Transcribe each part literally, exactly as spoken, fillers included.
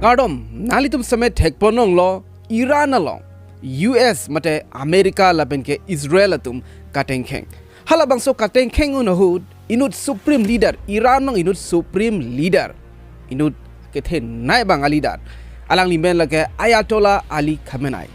Kardom, nanglitum sitame thekponlonglo Iran along U S mate America lapen ke Israel atum katengkheng. Halabangso katengkheng un ahut inut supreme leader, Iran along inut supreme leader, inut kethenei abang a-leader, alangli men lake Ayatollah Ali Khamenei,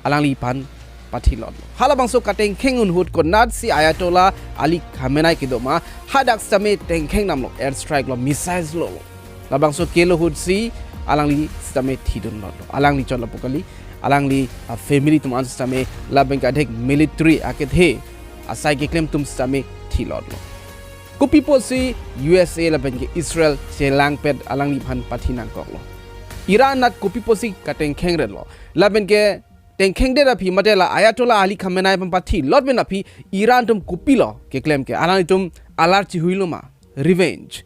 alangliphan pathilot. Halabangso katengkheng un ahut konatsi Ayatollah Ali Khamenei kedoma, hadak sitame tengkheng damlo, air strike lo, missiles lolo. Labangso kelo ahutsi alangli sitame thidunlotlo. Alangli chot lapu kali, alangli, ah, family atum an sitame lapen ke adhek military akethe asai keklem atum sitame thilotlo. Kopi apotsi U S A lapen ke Israel chelangpet alangliphan pathi nangkoklo? Iran anat kopi apotsi katengkheng retlo? Lapen ke tengkhengdet aphi mate la Ayatollah Ali Khamenei aphan pathilot pen aphi Iran atum kopilo keklem ke? Alanglitum alar chihuilo ma? Revenge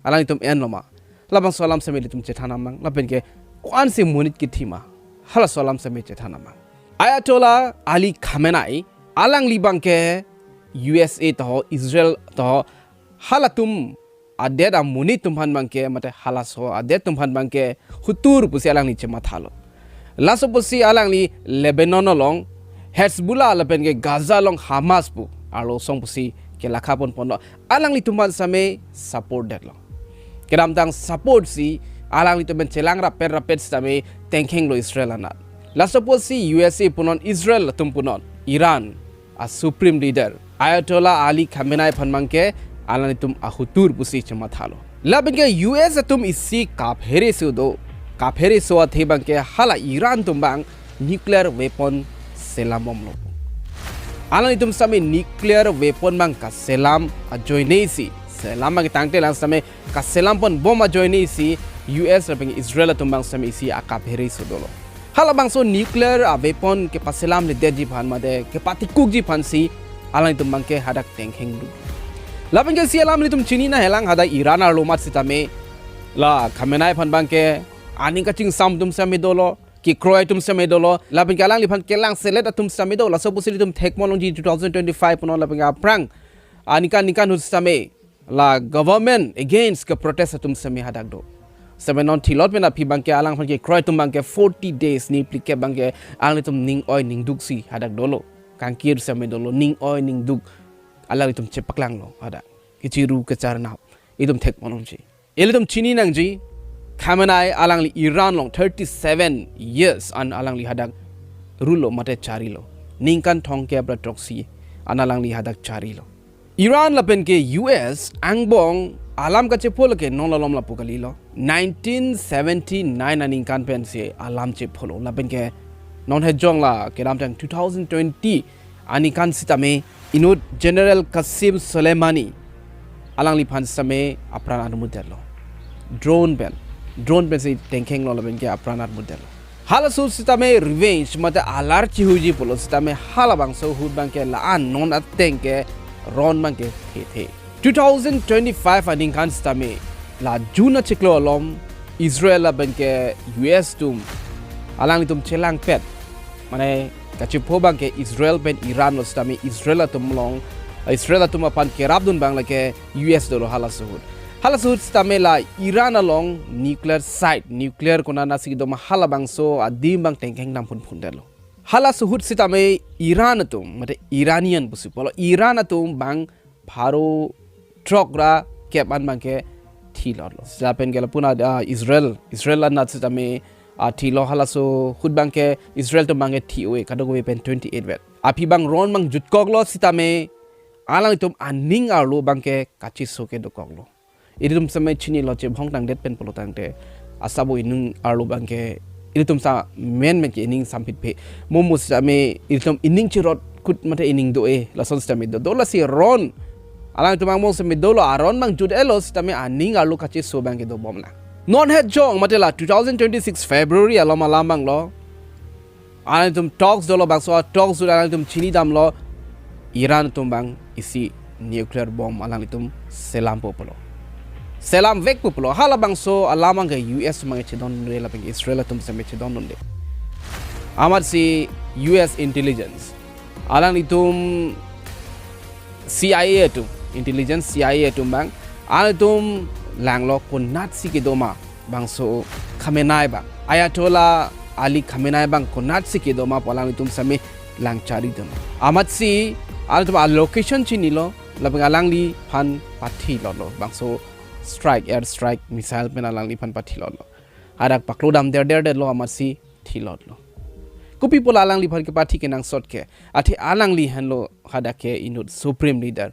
alanglitum enlo ma? Labangso alam sitame ilitum chethan nangmang, lapen ke ko-ansi monit kithi ma, halaso alam sitame chethan nangmang. Ayatollah Ali Khamenei, alangli abang ke U S A to, Israel to, halatum adet amonit atum aphan abang ke, mate halaso adet atum aphan abang ke hutur pusi alangli chemathalo. Laso pusi alangli Lebanon along Hezbollah lapen ke Gaza along Hamas pu arlosong pusi kelakha ponponlo. Alanglitum aphan sitame support detlo. Kedamtang support si alanglitum pen chelang rapet rapet sitame tengkhenglo Israel anat. Laso pusi U S A punon, Israel atum punon, Iran a-supreme leader Ayatollah Ali Khamenei aphan abang ke alanglitum ahutur pusi chemathalo. Lapen ke U S atum isi kaphere so do, kaphere so athe abang ke hala Iran atum abang nuclear weapon selam bomlo. Alanglitum sitame nuclear weapon abang kaselam ajoine si, selam abang tangte lang sitame kaselam ponbom ajoine si U S lapen Israel atum abang sitame isi akaphere so dolo. Halabangso nuclear a-weapon kepaselamledetji aphan mate kepatikukji aphansi alanglitum abang ke hadak tengkhengdun. Lapen ke isi alam ilitum chinine lang, hadak Iran arlo amat sitame la Khamenei aphan abang ke aning kachingsam atum sitame dolo, kekroi atum sitame dolo, lapen ke alangliphan kelang selet atum sitame do. Laso pusi ilitum thekponlongji two thousand twenty-five punon lapen ke aphrang aningkan ningkan ahut sitame la government against ke protest atum sitame hadak do. Sitame non thilot pen aphi abang ke alangphan kekroi atum abang ke forty days, ningphlikep abang ke alanglitum ning oi ning duk si hadak dolo. Kangkir sitame dolo, ning oi ning duk alanglitum chepaklanglo hadak. Kechiru kecharnap itum thekponlongji. Ilitum chini nangji, Khamenei alangli Iran along thirty-seven years an alangli hadak rule lo mate charilo. Ningkan thomkep ra throksi an alangli hadak charilo. Iran lapen ke U S angbong alam kachepho lake non la malom lapu kalilo. Nineteen seventy-nine aningkan pensi alam chepholo. Lapen ke non hejong la kedamtang two thousand twenty aningkan sitame inut General Qasem Soleimani alangliphan sitame apran armutdetlo. Drone pen, drone pensi tengkhenglo lapen ke apran armutdetlo. Halaso sitame revenge mate alar chihuji pulo sitame halabangso ahut abang ke la-an non ateng ke ron abang ke thethe. Two thousand twenty-five aningkan sitame la June achiklo alom Israel lapen ke U S atum alanglitum chelangpet, mane kachepho abang ke Israel pen Iran lo sitame Israel atum along, Israel atum aphan kerapdun abang lake U S dolo halaso ahut. Halaso ahut sitame la Iran along nuclear site, nuclear konatsi doma halabangso adim abang tengkheng dam phunphundetlo. Halaso ahut sitame Iran atum, mate Iranian pusi pulo, Iran atum abang pharo throk ra kep an abang ke thilotlo. Lapen ke lapu-an, ah, Israel, Israel anat sitame, ah, thilo. Halaso ahut abang ke Israel atum abang ke thi-o-e, kadokave pen twenty-eight vet. Aphi abang ron abang jutkoklo sitame alanglitum aning arlo abang ke kachiso ke dokoklo. Ilitum sitame chinilo, chebhong tangdet pen pulo tangte asabo ining arlo abang ke ilitum sitame men men ke ining samphitphe. Mo mo sitame ilitum ining chirot kut mate ining do-e, lason sitame do. Do lasi ron, alangtum angbong sitame dolo, aron abang jut-etlo sitame aning arlo kachiso abang ke dobomlang. Non hejong mate la two thousand twenty-six February alom alam abang lo. Alangtum talks dolo, bangso talks dolo, alangtum chinidamlo Iran atum abang isi nuclear bomb alangtum selampo pulo, selamvekpo pulo. Halabangso alam abang ke U S abang chedondunde lapen Israel atum sitame chedondunde. Amatsi U S intelligence, alanglitum C I A atum, intelligence C I A atum abang, alangtum langlo konatsi kedoma bangso Khamenei abang, Ayatollah Ali Khamenei abang konatsi kedo ma pu alanglitum sitame lang chari dun. Amatsi alangtum a location chinilo, lapen alangliphan pathilotlo. Bangso strike, air strike, missile pen alangliphan pathilotlo. Hadak paklo dam der der detlo amatsi thilotlo. Kopi pulo alangliphan kepathi kenangsot ke? Athe alangli henlo hadak ke inut supreme leader.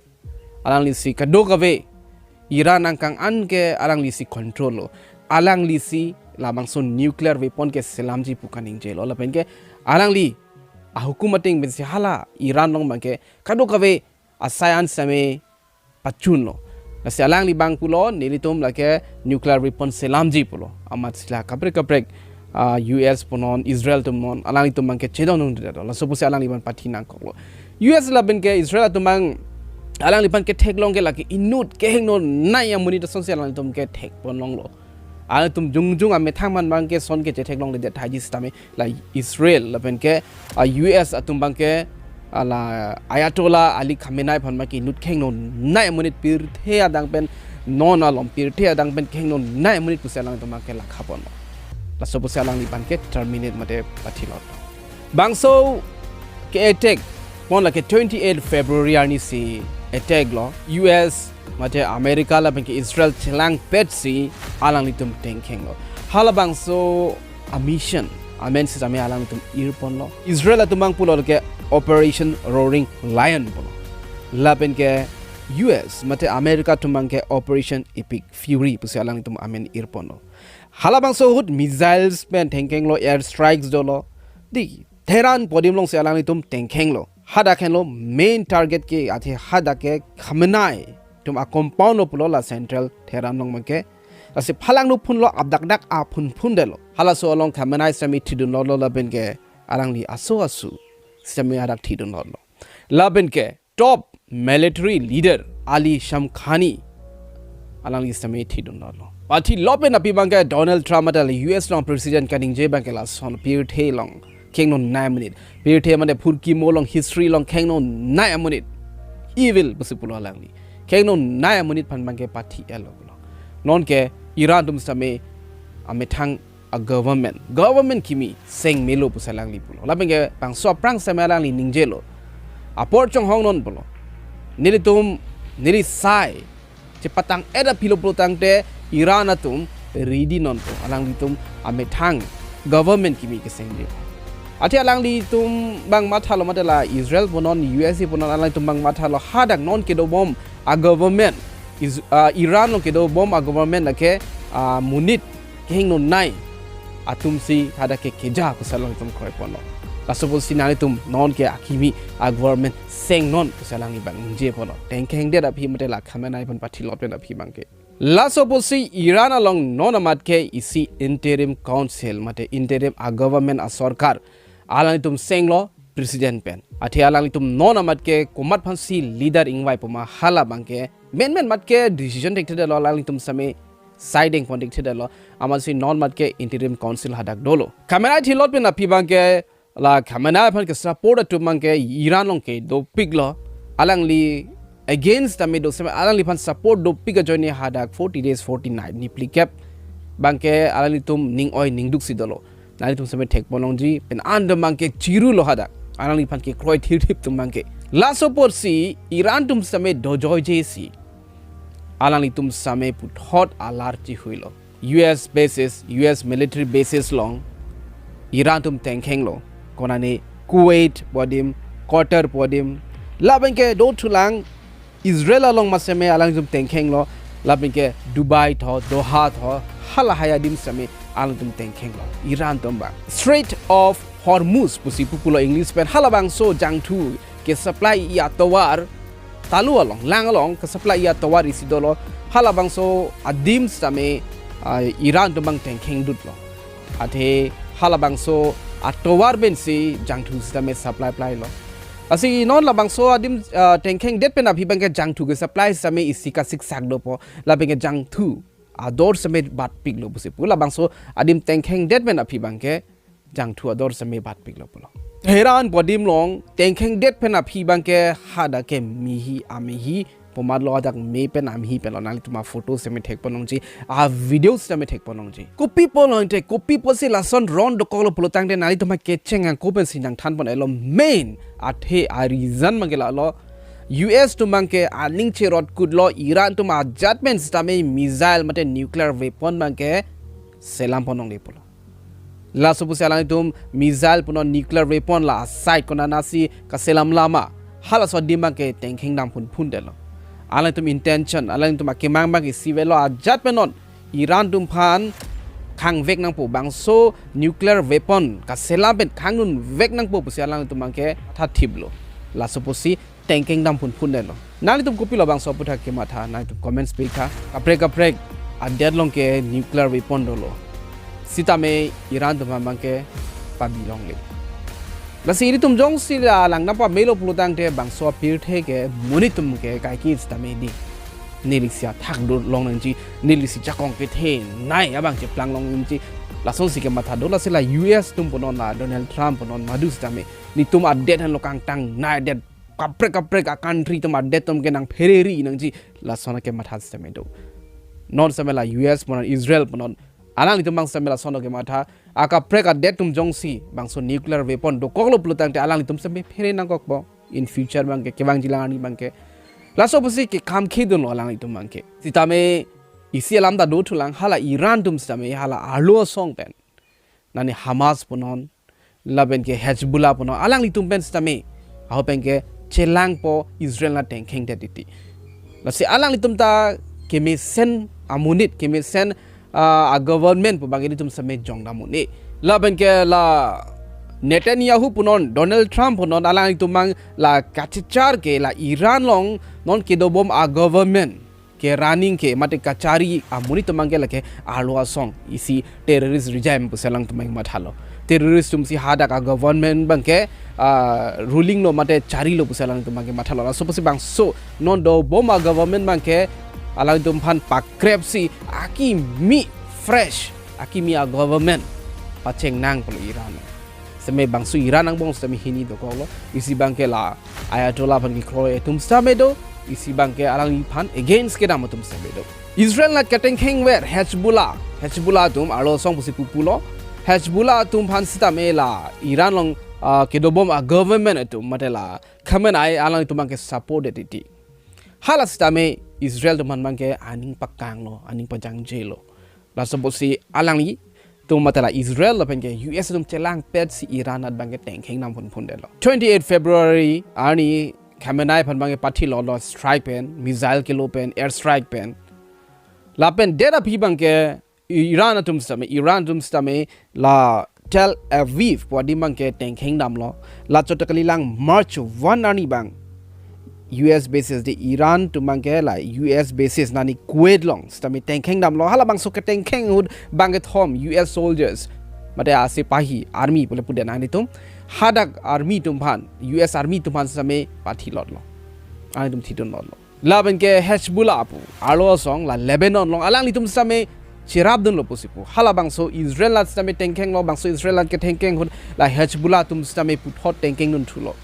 Alanglisi kadokave Iran angkang an ke alanglisi control lo. Alanglisi labangso nuclear weapon ke selamji pu kaningjelo. Lapen ke alangli ahukum ateng pensi hala Iran along abang ke kadokave asai an sitame pachunlo. Lasi alangli abang pulo, nelitum lake nuclear weapon selamji pulo. Amatsi la kaprek kaprek, ah, U S punon, Israel atum non, alanglitum abang ke chedondun detlo. Laso pusi alangliphan pathi nangkoklo. U S lapen ke Israel atum abang alangliphan ketheklong ke lake inut kehingno nei amonit asonsi alanglitum kethekponlonglo. Alangtum jongjong amethang aphan abang ke son ke chetheklongledet thaiji sitame la Israel lapen ke, ah, U S atum abang ke, ah, la Ayatollah Ali Khamenei aphan abang ke inut kehingno nei amonit pirthe adang pen, non alom pirthe adang pen kehingno nei amonit pusi alangtum abang ke lakhaponlo. Laso pusi alangliphan ke terminate mate pathilot. Bangso ke-attack pon lake twenty-eight February arnisi attack lo. U S mate America lapen ke Israel chelangpetsi alanglitum tengkhenglo. Halabangso a-mission amen sitame alanglitum irponlo. Israel atum abang pulo ke Operation Roaring Lion pulo. Lapen ke U S mate America atum abang ke Operation Epic Fury pusi alanglitum amen irponlo. Halabangso ahut missiles pen tengkhenglo, air strikes dolo. Di Tehran pu adim alongsi alanglitum tengkhenglo. Hadak henlo main target ke, athe hadak ke Khamenei atum a-compound lo pulo la central Tehran along abang ke. Lasi phalangno phunlo, apdakdak aphun phundetlo. Halaso along Khamenei sitame thidunlotlo lapen ke alangli aso asu sitame hadak thidunlotlo. Lapen ke top military leader Ali Shamkhani alangli sitame thidunlotlo. Pathilot pen aphi abang ke Donald Trump mate U S along president kaningje abang ke lason pirthe along kehingno nei amonit. Pirthe mane phurkimo along history along kehingno nei amonit. Evil pusi pulo alangli. Kehingno nei amonit aphan abang ke pathi-etlo pulo. Non ke Iran atum sitame amethang a-government, government kimi seng melo pusi alangli pulo. Lapen ke bangso aphrang sitame alangli ningjelo. Apor chonghongnon pulo. Nelitum, neli sai chepatang-et aphi lo pulo tangte Iran atum ready non pu alanglitum amethang government kimi kesengji. Athe alanglitum abang mathalo mate la Israel punon, U S A punon, alanglitum abang mathalo hadak non kedobom a-government, Is-, ah, Iran along kedobom a-government lake, ah, monit kehingno nei atumsi hadak ke keja pusi alanglitum kroiponlo. Laso pusi nanglitum non ke akimi a-government sengnon pusi alangli abang ningjeponlo. Tengkhengdet aphi mate la Khamenei aphan pathilot pen aphi abang ke. Laso pusi Iran along non amat ke isi interim council mate interim a-government a-sorkar alanglitum senglo president pen. Athe alanglitum non amat ke komat aphansi leader ingvaipo ma hala abang ke menmen amat ke decision thekthedetlo, alanglitum sitame side ingpon thekthedetlo. Amatsi non amat ke interim council hadak dolo. Khamenei thilot pen aphi abang ke la Khamenei aphan ke-support atum abang ke Iran along kedopiklo. Alangli against tame do sitame alangliphan support dopik ajoine hadak forty days, forty night, niplikep abang ke alanglitum ning-oi ningduksi dolo. Nanglitum sitame thekponlongji, pen an do abang ke chirulo hadak. Alangliphan kekroi thirthip atum abang ke. Laso apotsi Iran atum sitame dojoijesi alanglitum sitame puthot alar chihuilo. U S bases, U S military bases along Iran atum tengkhenglo. Konane Kuwait pu adim, Qatar pu adim. Lapen ke dothulang Israel along ma sitame alanglitum tengkhenglo. Lapen ke Dubai tho, Doha tho, halahai adim sitame alanglitum tengkhenglo Iran atum abang. Strait of Hormuz pusi pu pulo English pen, halabangso jangthu ke-supply-i atovar, talu along, lang along ke-supply-i atovar isi dolo. Halabangso adim sitame, ah, Iran atum abang tengkhengdutlo. Athe halabangso atovar pensi jangthu sitame supply-i lo. Lasi non labangso adim, ah, tengkhengdet pen aphi abang ke jangthu ke-supply sitame isi kasiksak dopo. Lapen ke jangthu ador sitame batpiklo pusi pu. Labangso adim tengkhengdet pen aphi abang ke jangthu ador sitame batpiklo pulo. Tehran pu adim along tengkhengdet pen aphi abang ke hadak ke mihi amehi pomat lo, ajak me pen amhi pen lo, nanglitum aphoto sitame thekpon longji, avideo sitame thekpon longji. Kopi pulo tangte, kopi pusi lason ron dokoklo pulo tangte nanglitum akecheng ako pensi nangthanpon-etlo, main athe areason abangke lalo, U S atum abangke aning cherot kutlo, Iran atum ajat pen sitame missile mate nuclear weapon abangke selampon longle pulo. Laso pusi alanglitum missile punon, nuclear weapon la aside konatsi kaselam lama, halaso adim abangke tengkheng dam phunphun detlo. Alanglitum intention, alanglitum akemang abangke isi avelo, ajat pen non Iran atum aphan khangvek nangpo, bangso nuclear weapon kaselam pen khangdun vek nangpo pusi alanglitum abangke thathiplo. Laso pusi tengkheng dam phunphun detlo. Nanglitum kopilo bangso aputhak kematha, nanglitum comments pitha. Kaprek kaprek adet along ke nuclear weapon dolo, sitame Iran atum abangke pabi longle. Lasi ilitum jongsi la langdam pamelo pulo tangte bangso apirthe ke monit atum ke kaike sitame dei. Nelisi athak do long nangji, nelisi jakong kethenei abang cheplang long nangji. Lasonsi kematha do, lasi la U S atum punon, la Donald Trump punon madu sitame, netum adet henlo kangtangnei adet, kaprek kaprek a-country atum adet atum ke nangphereri nangji, lason akematha sitame do. Non sitame la U S punon, Israel punon, alanglitum abang sitame lason akematha, akaprek adet atum jongsi bangso nuclear weapon dokoklo pulo tangte alanglitum sitame phere nangkokpo in future abangke, kevangjilang arni abangke. Laso pusi kekhamkhedunlo alanglitum abangke. Sitame isi alam ta dothulang, hala Iran atum sitame hala arlo asong pen, nani Hamas punon, lapen ke Hezbollah punon, alanglitum pen sitame, aho pen ke chelangpo Israel nat tengkheng det titi. Lasi alanglitum ta kemesen amonit, kemesen, ah, a-government pu abang ilitum sitame jongdam un-e. Lapen ke la Netanyahu punon, Donald Trump punon, alanglitum abang la kachechar ke la Iran along non kedobom a-government ke running ke mate kachari amonit atum abangke lake arlo asong, isi terrorist regime pusi alangtum abang mathalo. Terrorist atumsi hadak a-government abangke, ah, ruling lo mate charilo pusi alangtum abangke mathalo. Laso pusi bangso non dobom a-government abangke alangtum aphan pakrepsi akimi fresh, akimi a-government pacheng nang pulo Iran. Sitame bangso Iran angbong sitame hini dokoklo. Isi abangke la Ayatollah aphan kekroi atum sitame do, isi abangke alangliphan against kedam atum sitame do. Israel nat ketengkhengver Hezbollah, Hezbollah atum arlo asong pusi pupulo. Hezbollah atum aphan sitame la Iran along, ah, kedobom a-government atum mate la Khamenei, alanglitum abangke support det titi. Hala sitame Israel atum aphan abangke aning pakanglo, aning pajangjelo. Laso pusi alanglitum mate la Israel lapen ke U S atum chelangpetsi Iran nat abangke tengkheng dam phunphun detlo. Twenty-eight February arni Khamenei aphan abangke pathilotlo strike pen, missile kelo pen, air strike pen. Lapen det aphi abangke Iran atum sitame, Iran atum sitame la Tel Aviv pu adim abangke tengkheng damlo. La chot ta kalilang March one arni abang U S bases, de Iran atum abangke la U S bases nani Kuwait along sitame tengkheng damlo. Halabangso ketengkheng ahut bang kethom U S soldiers mate asepahi, army pule pudet nanglitum, hadak army atum aphan, U S army atum aphan sitame pathilotlo. Alanglitum thidunlotlo. Lapen ke Hezbollah pu arlo asong la Lebanon along alanglitum sitame cherapdunlo pusi pu. Halabangso Israel nat sitame tengkhenglo, bangso Israel nat ketengkheng ahut la Hezbollah atum sitame puthot tengkhengdun thulo.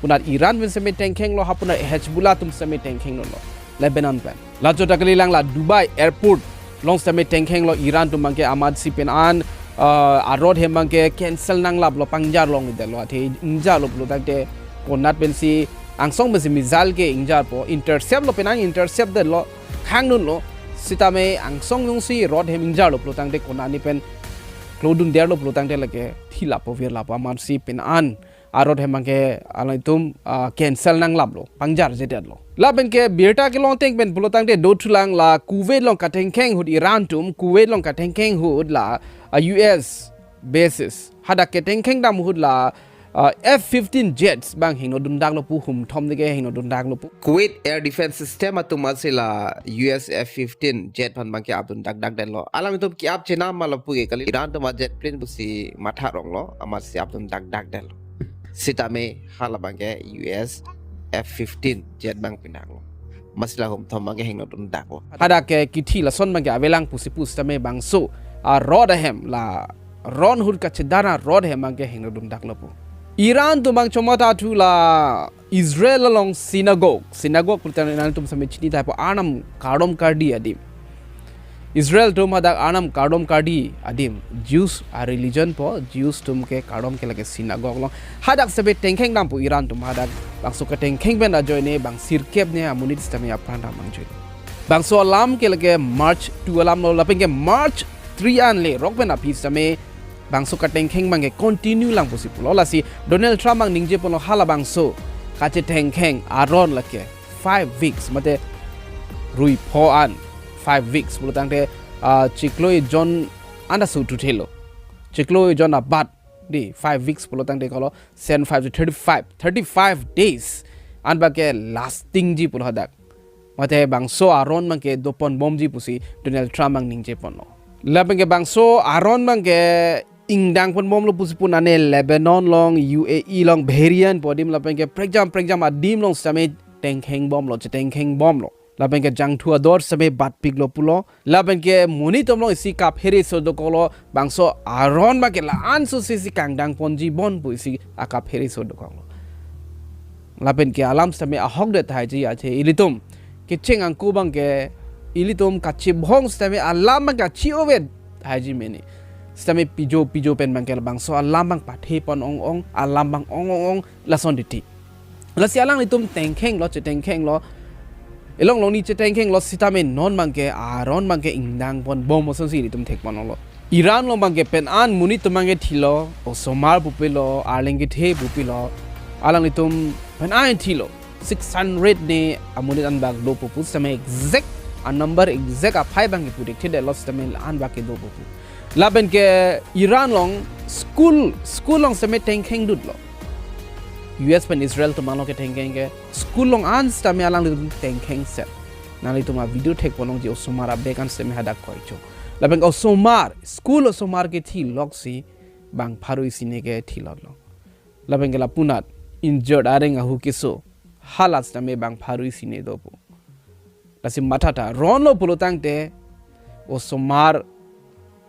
Punat Iran pen sitame tengkhenglo, ha punat Hezbollah atum sitame tengkhengdunlo Lebanon pen. La chot ta kalilang la Dubai airport along sitame tengkhenglo, Iran atum abangke amatsi pen an, ah, a-rot hem abangke cancel nanglaplo, pangjar longledetlo, athe ingjarlo pulo tangte konat pensi, angsong pensi missile ke ingjarpo, intercept lo, penang intercept detlo, khangdunlo, sitame angsong jongsi rot hem ingjarlo pulo tangte konatni pen klodunderlo pulo tangte lake thilappo, virlappo, amatsi pen an a-rot hem abangke alanglitum, ah, cancel nanglaplo, pangjarjedetlo. Lapen ke birta kelong ateng pen pulo tangte dothulang la Kuwait along ketengkheng ahut Iran atum, Kuwait along ketengkheng ahut la, ah, U S bases. Hadak ketengkheng dam ahut la, ah, F fifteen jets abang hengnodundaklo pu, humthom deke hengnodundaklo pu. Kuwait air defense system atum asi la U S F fifteen jet aphan abangke apdundakdakdetlo. Alanglitum ke-ap chenam ma lapu ke kali, Iran atum a-jet plane pusi matha ronglo, amatsi apdundakdakdetlo. Sitame hala abangke U S F fifteen jet abang pindaklo. Amatsi la humthom abangke hengnodundaklo. Hadak ke kithi lason abangke avelang pusi pu sitame bangso a-rot ahem la ron ahut kachedan a-rot hem abangke hengnodundaklo pu. Iran atum abang chomata thu la Israel along synagogue, synagogue pulotangte nanglitum sitame chini tahai po, Arnam kardom kardi adim. Israel atum hadak Arnam kardom kardi adim. Jews a religion po, Jews atum ke kardom ke lake synagogue along. Hadak sitame tengkheng dampo Iran atum hadak. Bangso ketengkheng pen ajoine bang sirkep ne amonit sitame apran dam angjoi. Bangso alam ke lake March two alam lo, lapen ke March three an le rok pen aphi sitame bangso ketengkheng abang ke continue lang pusi pulo. Lasi Donald Trump abang ningje ponlo halabangso kachetengkheng aron lake five weeks mate rui pho an, five weeks pulotangte, ah, chiklo ejon an ta su thuthelo. Chiklo ejon abat di five weeks pulotangte kolo, seven five to thirty-five, thirty-five days. An abang ke lasting ji pulo hadak. Mate bangso aron abang ke dopon bomji pusi Donald Trump abang ningje ponlo. Lapen ke bangso aron abang ke ingdang pon bomlo pusi pu nane Lebanon along, U A E along, Bahrain pu adim lapen ke prekjam prekjam adim along sitame tengkheng bomlo, chetengkheng bomlo. Lapen ke jangthu ador sitame batpiklo pulo. Lapen ke monit atum along isi kaphere so dokoklo, bangso aron abang ke la-an so si isi kangdang ponji bon pu isi akaphere so dokoklo. Lapen ke alam sitame ahokdet tahai ji athe ilitum kecheng angku abang ke ilitum kachibhong sitame alam abang ke chi-ovet tahai ji mene. Sitame pijo pijo pen abang ke labangso alam abang pathe pon ong ong, alam abang ong ong ong, lason titi. Lasi alanglitum tengkhenglo, chetengkhenglo. Elong long ni chetengkhenglo sitame non abang ke aron abang ke ingdang pon bom osonsi ilitum thek pon onglo. Iran along abang ke pen an monit atum abang ke thilo, osomar pupilo, arleng kethe pupilo. Alanglitum pen an thilo. Six hundred ne amonit an bak do pupu sitame exact a number exact aphai abang ke pu dik thidetlo sitame an bak ke do pupu. Lapen ke Iran along school, school along sitame tengkheng dutlo. U S pen Israel atum along ketengkheng ke school along an sitame alanglitum tengkheng set. Nanglitum a video thek pon ongji osomar abek an sitame hadak koicho. Lapen ke osomar, school osomar kethi loksi bang pharo isi ne kethilotlo. Lapen ke lapunat injured areng ahu keso hala sitame bang pharo isi ne dopo. Lasi matha ta ronlo pulotangte osomar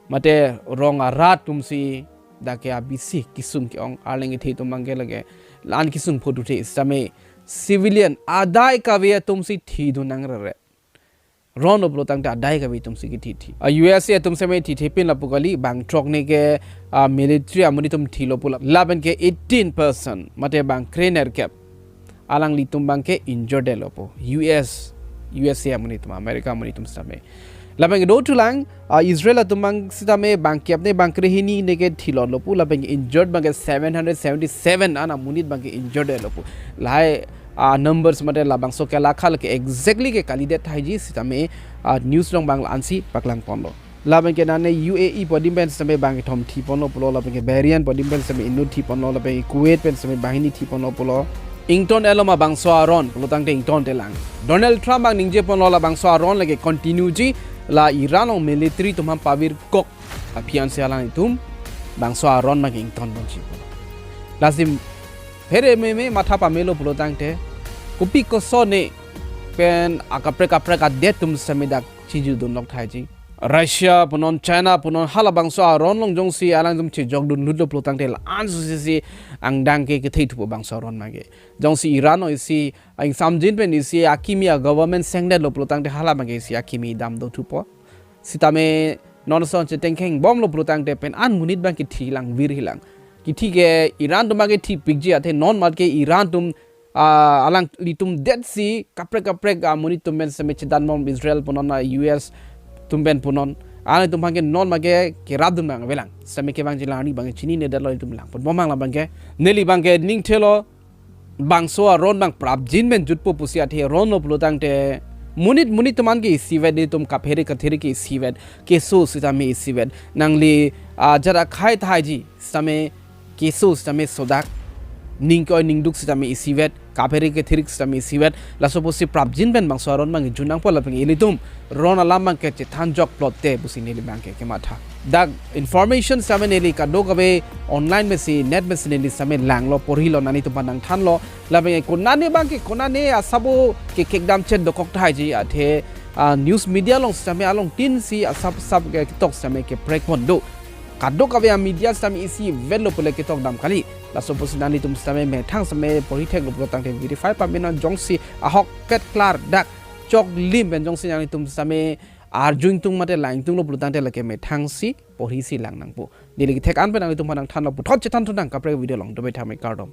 mate rong arat atumsi dak ke abisi kesung ke-ong, arleng kethe atum abang ke lake la-an kesung photo the sitame civilian adai kave atumsi thidun nangrere. Ronlo pulotangte adai kave atumsi kethi thi. A U S A atum sitame thithe pin lapu kali, bang throk ne ke, ah, military amonit atum thilo pu la, lapen ke eighteen person mate bang krenerkep alanglitum abang ke injured detlo pu. U S, U S A amonit atum, America amonit atum sitame. Lapen ke dothulang, ah, Israel atum abang sitame bang kep ne bang krehini ne kethilotlo pu, lapen ke injured abang ke seven hundred seventy-seven an amonit abang ke injured detlo pu. Lahai, ah, numbers mate labangso ke lakhal ke exactly ke kalidet tahai ji sitame, ah, news along abang la-ansi paklang ponlo. Lapen ke nane U A E pu adim pen sitame bang kethom thi ponlo pulo, lapen ke Bahrain pu adim pen sitame inut thi ponlo, lapen ke Kuwait pen sitame banghini thi ponlo pulo. Ington eloma bangso aron pulotangte ingtonte lang. Donald Trump abang ningje ponlo labangso aron lake continue ji, la Iran along military atum aphan pavirkok aphi ansi alanglitum bangso aron abang ke ington ponji pulo. Lasi phere meme matha pamelo pulotangte kopi koson ne pen akaprek kaprek adet atum sitame dak chijudun lok tahai ji. Russia punon, China punon, halabangso aron along jongsi alanglitum chejokdun lutlo pulotangte la-an so si si angdang ke kethe thupo bangso aron abang ke. Jongsi Iran along isi angsamjin pen isi akimi a government sengdetlo pulotangte hala abang ke isi akimi dam do thupo. Sitame non ason chetengkheng bomlo pulotangte pen an monit abang kethi lang vir hilang. Kethi ke Iran atum abang ke thipikji athe non mat ke Iran atum, ah, alanglitum detsi kaprek kaprek amonit atum pen sitame chedan bom Israel punon a U S atum pen punon. Alanglitum abang ke non mat ke kerapdun abang avelang. Sitame kevangji lang arni abang ke chininedetlo, ilitum lang pon bom abang la abang ke. Neli abang ke ning thelo bangso aron abang prapjin pen jutpo pusi athe ronlo pulotangte monit monit atum an ke isivet, nelitum kaphere kathere ke isivet, keso sitame isivet, nangli, ah, jara khai tahai ji sitame keso sitame sodak, ning ke-oi ning duk sitame isivet, kaphere kethere sitame isivet. Laso pusi prapjin pen bangso aron abang ke jun nangpo, lapen ke ilitum ron alam abang ke chethan jokplote pusi neli abang ke kematha. Dak information sitame neli kadokave online pensi, net pensi neli sitame langlo, porhilo, nanglitum aphan nangthanlo. Lapen ke konane abang ke, konane asabo ke kekdam chet dokok tahai ji athe, ah, news media along sitame along tin si asap asap ke tok sitame keprek pon do. kadokave a media sitame isi vetlo pule ketok dam kali. Laso pusi nanglitum sitame methang sitame porhi theklo pulo tangte verify pamenon, jongsi ahokpet klardak choklim pen jongsi nanglitum sitame arju ingtung mate lang ingtunglo pulo tangte lake methangsi porhisi lang nangpo. Neli kethek an pen nanglitum aphan nangthanlo, puthot chethan thu nang kaprek video along, dobe tame kardom.